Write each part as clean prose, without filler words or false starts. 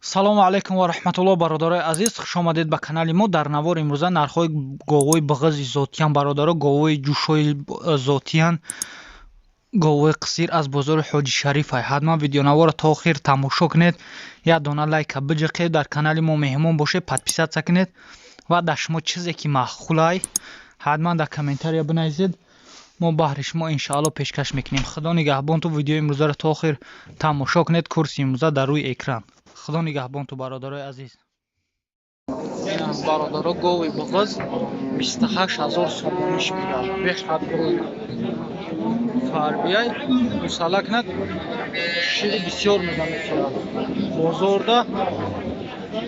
Салому алайкум ва раҳматуллоҳ, бародарои азиз, хушомадед ба канали мо. Дар навори имрӯза нархҳои говҳои бағзи зотиян, бародаро, говҳои ҷӯшои зотиян, говҳои қисир аз бозори Ҳоҷи Шарифай. Ҳатман видеонаворро то охир тамошо кунед, як дона лайка биҷиқед, дар канали мо меҳмон бошед, подписаться кунед ва дар шумо чизе ки маъқулай, ҳатман дар комментария бинависед, мо баҳри шумо иншоалло пешкаш мекунем. Худо нигаҳбонту, видеои имрӯзаро то охир тамошо кунед. Курси имрӯза дар рӯи экран. Худо нигаҳбонту, бародарои азиз. Бародаро, гови буғыз 28 000 сомониш мегӯяд. Беҳад гови фарбияй, мусалла кунад, шири бисёр меда метиҳад. Бозорда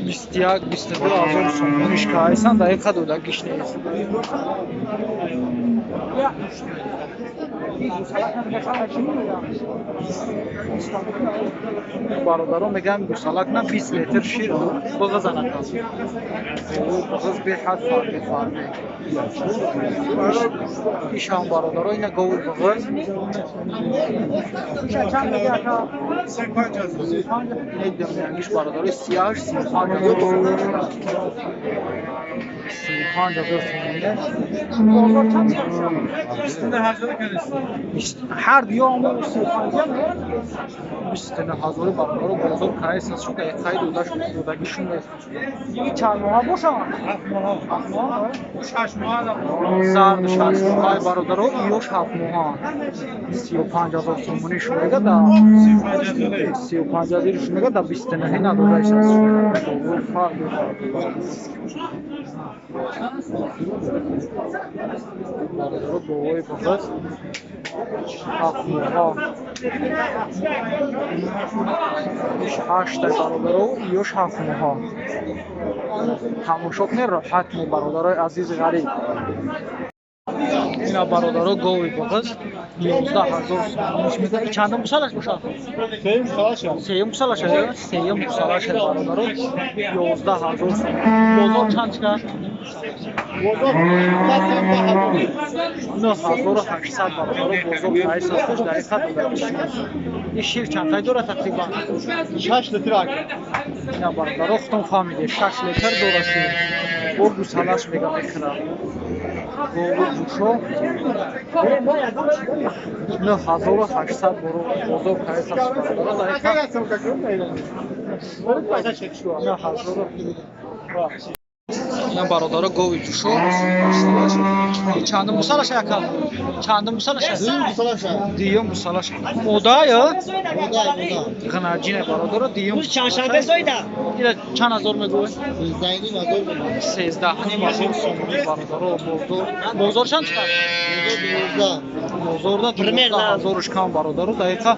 21, 22 ҳазор сомониш кайсан, дар ин қад додагиш нест. Бародаро мегӯянд, гусалак на 20 литр шир бағызанак аст. Бағыз беҳад фарби фарби. Ишам, бародаро, ина гови бағыз чанд мега, ака? Иш, бародаро, сияш 35 000, 35 000 сомонӣ. Бозор чанд? Ҳар дуё 29 ҳазори, бародаро, бозор кайс аст, шуд қайд додагишун нест. И чанд моҳа бошад? Зард 6 моҳаи, бародаро, иёш 7 моҳа. 35 000 сомонӣ шумега, да 35 ҳазори шумега, да 29 надодаиш аст. Фарқ. Бародаро, говои бағыз 7 моҳа, иш ҳаштай, бародаро, ёш 7 моҳа. Тамошо кунед, роҳат кунед, бародарои азизи ғариб. Ина, бародаро, гови бағыз 11 000 сомониш мега. И чандум гусалаш бошад? Сеюм гусалаш, сеюм гусалаш, бародаро, 11 000 сомон. Бозор чанд чика? 9800, бародаро, бозор қайс ҳасташ, дар ин хат додагиш. Ин шир чанд қай дорад тақрибан? 6 литр. Ина, бародаро, худтон фаҳмидед, 6 литр дорад шир. Бо гусалаш мега мехӯрад. Гови ҷӯшо 9800, бозор қайс аст, бародаро, дар ин хат 9000. Ина, бародаро, гови ҷӯшо чандум гусалаша, яка? Чандум гусалаша? Дуюм гусалаша. Мода ё ғнаҷине, бародаро, дуюм. Ира чанд ҳазор мегӯй? 13 500 сомонӣ, бародаро. Бозор чанд чиқар? Бозорда 12 ҳазоруш кам, бародаро, дақиқа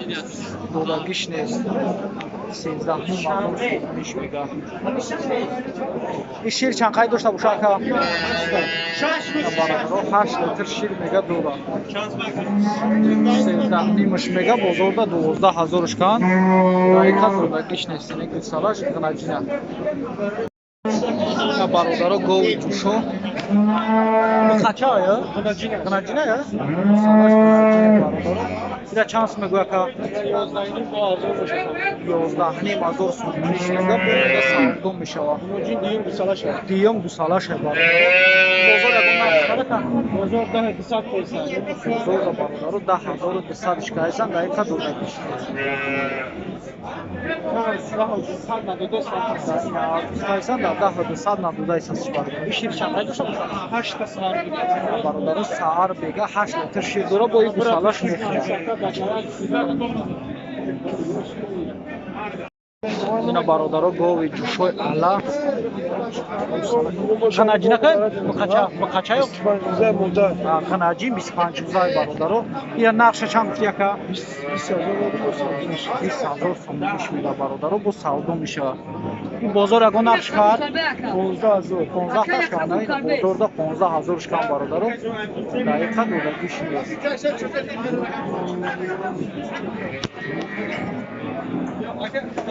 додагиш нест. 13 500 сомониш мега. Ин шир чанд қай дошта боша, ака? Бародаро, 8 литр шир мега дорад. 13,5-ш мега, бозорда 12 ҳазоруш кан, дақиқа додагиш нест. Ин гусалаш ғнаҷина. Бародаро, гови ҷӯшо қача ё ғнаҷина ё гусалаш ғнаҷина, бародаро. Ира чанд сум мегӯя, ака? 11 500 сомониш мега, бо савдо мешавад. Дуюм гусалаша, бародаро. Бозор ягон нарх ака? Бозор 10 200 қойсан. Бозорда, бародаро, 10 200-ш кайсан, дақиқа додагиш кайсан, дар 10 200 надодаисас, бародаро. Ин шир чанд қай дошта бошад? Ҳашта саҳар. Бародаро, саҳар бега 8 литр шир дора, бо ин гусалаш мехӯрад. Ина, бародаро, гови ҷӯшои ала ғанаҷинака муқачаё ғанаҷин 25 рӯзаи, бародаро. Ира нақша чанд гуфти, яка? 20 000 сомониш меда, бародаро, бо савдо мешавад. Ин бозор ягон нарх шикард? 15 ташкан. Бозорда 15 000 шикан, бародаро, дақиқа додагиш нест.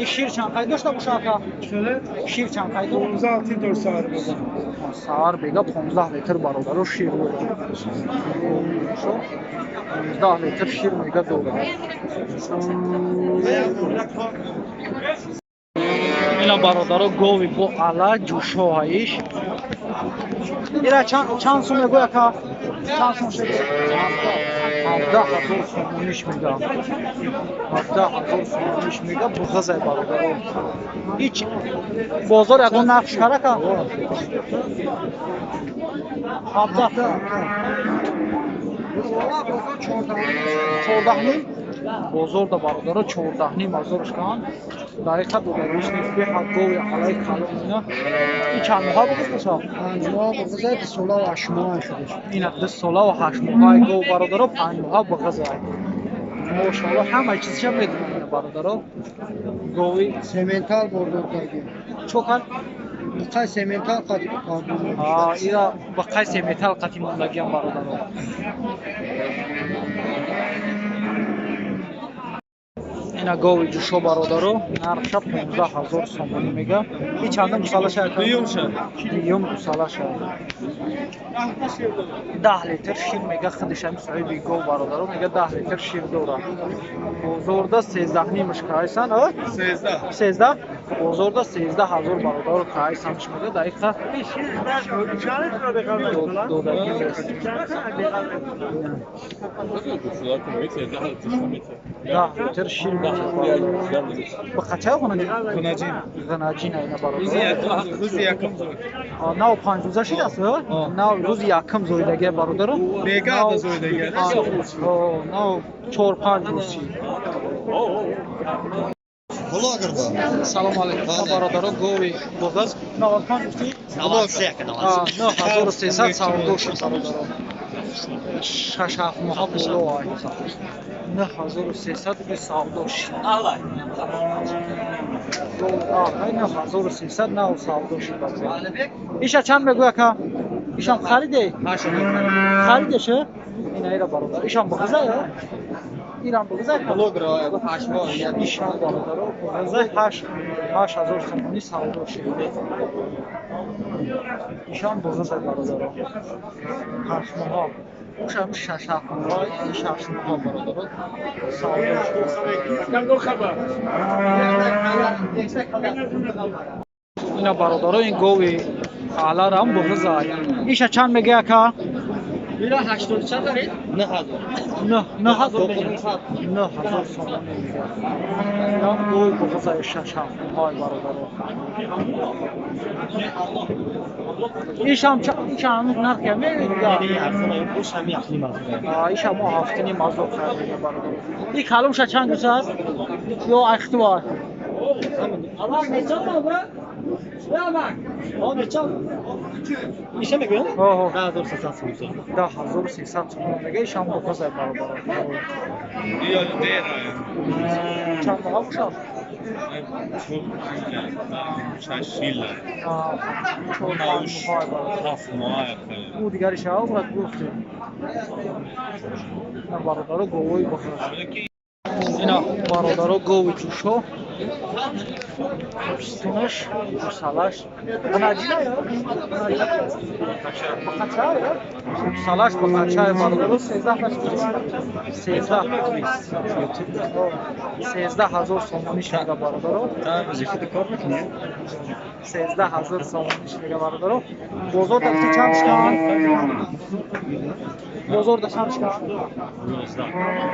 Ин шир чанд қай дошта боша, ака? Шир чанд қай дорад? 15 литр саҳар бега. Саҳар бега 15 литр, бародаро, шир дорад. 15 литр шир мега дорад. Ина бародаро гови бо ала ҷӯшоҳаиш. Ира чанд сум мегӯя ка? Чанд сум шуд? 17 000 сомониш мега. 17 000 сомониш мега буғазай бародаро. Ҳеч бозор ягон нарх шикара ка? 17 14 ним бозорда бародаро 14,5 ҳазор шкан. Дар ҳақиқат додариш нест, беҳад гови алаи калон ина. И чанд моҳа буғиз боша? 5 моҳ буғиза, 2 сола ва 8 моҳ шудаш. Ина 2 сола ва 8 моҳаи гов бародаро, 5 моҳа буғизай. Мошалло, ҳамаи чизша медонам ина бародаро. Гови сементал бордордаги. Чо кард? Буқай сементал қати. Ира буқай сементал қати мондагиам бародаро. Ина гови ҷӯшо бародаро, нархша 15 000 сомонӣ мега. И чандум гусалаша? Дуюмша. Дуюм гусалаша. 10 литр шир мега худашам соҳиби гов бародаро, мега 10 литр шир дора. Бозорда 13 нимаш кайсан, 13 бозорда 13 000 бародаро кайсанш мега даиқа додагӣ нест. 10 литр шир. Бақачай ғунаҷин? Ғунаҷин айна бародар. Рӯзи якум зоид. Нав 5 рӯза шидаст? Нав рӯзи якум зоидаги бародаро. Бегада зоидаги. Нав 4-5 рӯз шид. Салому алейкум бародаро, гови буғаз 95 гуфтӣ? 9300 савдо шуд бародаро. 6-7 моҳа боло ай. 9300 би савдо шуд. 9300 нав савдо шуд бародаро. Иша чанд мегӯя ака? Ишам хариде? Харидеше? Ина ира бародар. Ишам буғиза ё? Ирам буғиза? Ишам бародаро буғиза 8000 сомонӣ савдо шуд. Ишам буғиза бародаро. 8 моҳа. Ушам 6-7 моҳа, 6 моҳа бародаро савдо шуд. Ина бародаро ин гови аларам буғиза. Иша чанд мегӯя ака? Ира 80 чанд харид? 9000. 9000 мегӯя. 9000 сомонӣ мегӯя. Инам гови буғиза 6-7 моҳаи бародаро. Ишам ишам нархи мегӯя. Иша мо 7,5 ҳазор харидем бародаро. И калумша чанд гуса аст? Ё ахтуа? Иша мегӯям? Оҳо. 10300 сомон. 10300 сомон мега ишам буғиза бародаро. Чанд моҳа бошад? 4-5 моҳа бародаро. Ӯ дигари шава бурад гуфтем. Ина бародаро говои буғиз. Ина бародаро гови ҷӯшо. Пистунаш, гусалаш. Ғунаҷина ё? Бақача ё? Гусалаш бақача бародаро 13 13 13 000 сомониш мега бародаро. 13 000 сомониш мега бародаро. Бозорда гуфти чанд шикан? Бозорда чанд шикан?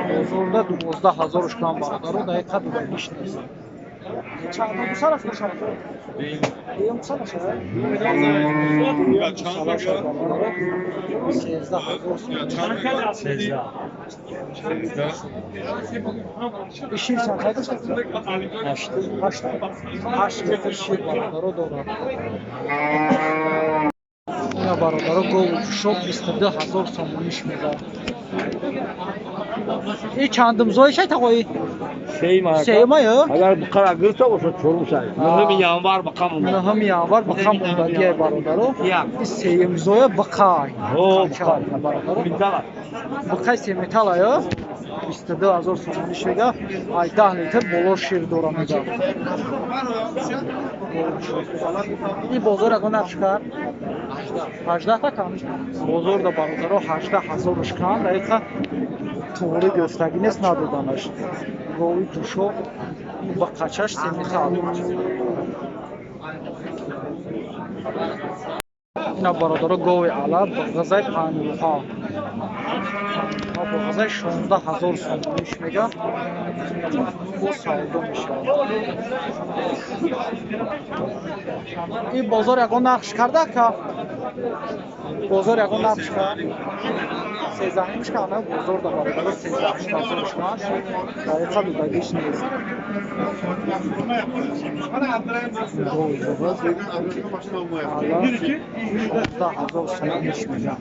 Бозорда 12 000 шикан бародаро, даиқа додагиш нест. Чанд гусалаш бошад? Дуюм гусалаш гусалаш бародаро 13 000 сомонӣ. Шир чанд қайда шуд? 8. 8 литр шир бародаро дорад. Ина бародаро гову ҷӯшо 22 000 сомониш мега. И чандум зоишай тағои? Сеюма ё? Агар буқара гирифта бошад, чорум шай. 9 январ ба қам. 9 январ ба қам мондагиай бародаро. И сеюм зоя бақай. Бародаро. Бақай семетала ё? 22 000 сомониш мега. Ай 10 литр боло шир дора мега. И бозор ягон нарх шикар? 18 та кам. Бозорда бародаро 18 000 шикан, даиқа туғри гирифтагӣ нест надоданаш. Гови ҷӯшо ба қачаш семитал. Ина бародаро гови ала бағазай панҷуҳа. Бағазай 16 ҳазор сомониш мега. Бо савдо мешавад. Ин бозор ягон нақш карда ка? Бозор ягон нақш кард? Сездаҳнимш кана бозор да бародаро сездаҳним ҳазор шуман. Дақиқа дудагиш нест. Гови бағаз ала 16 ҳазор сомониш мега.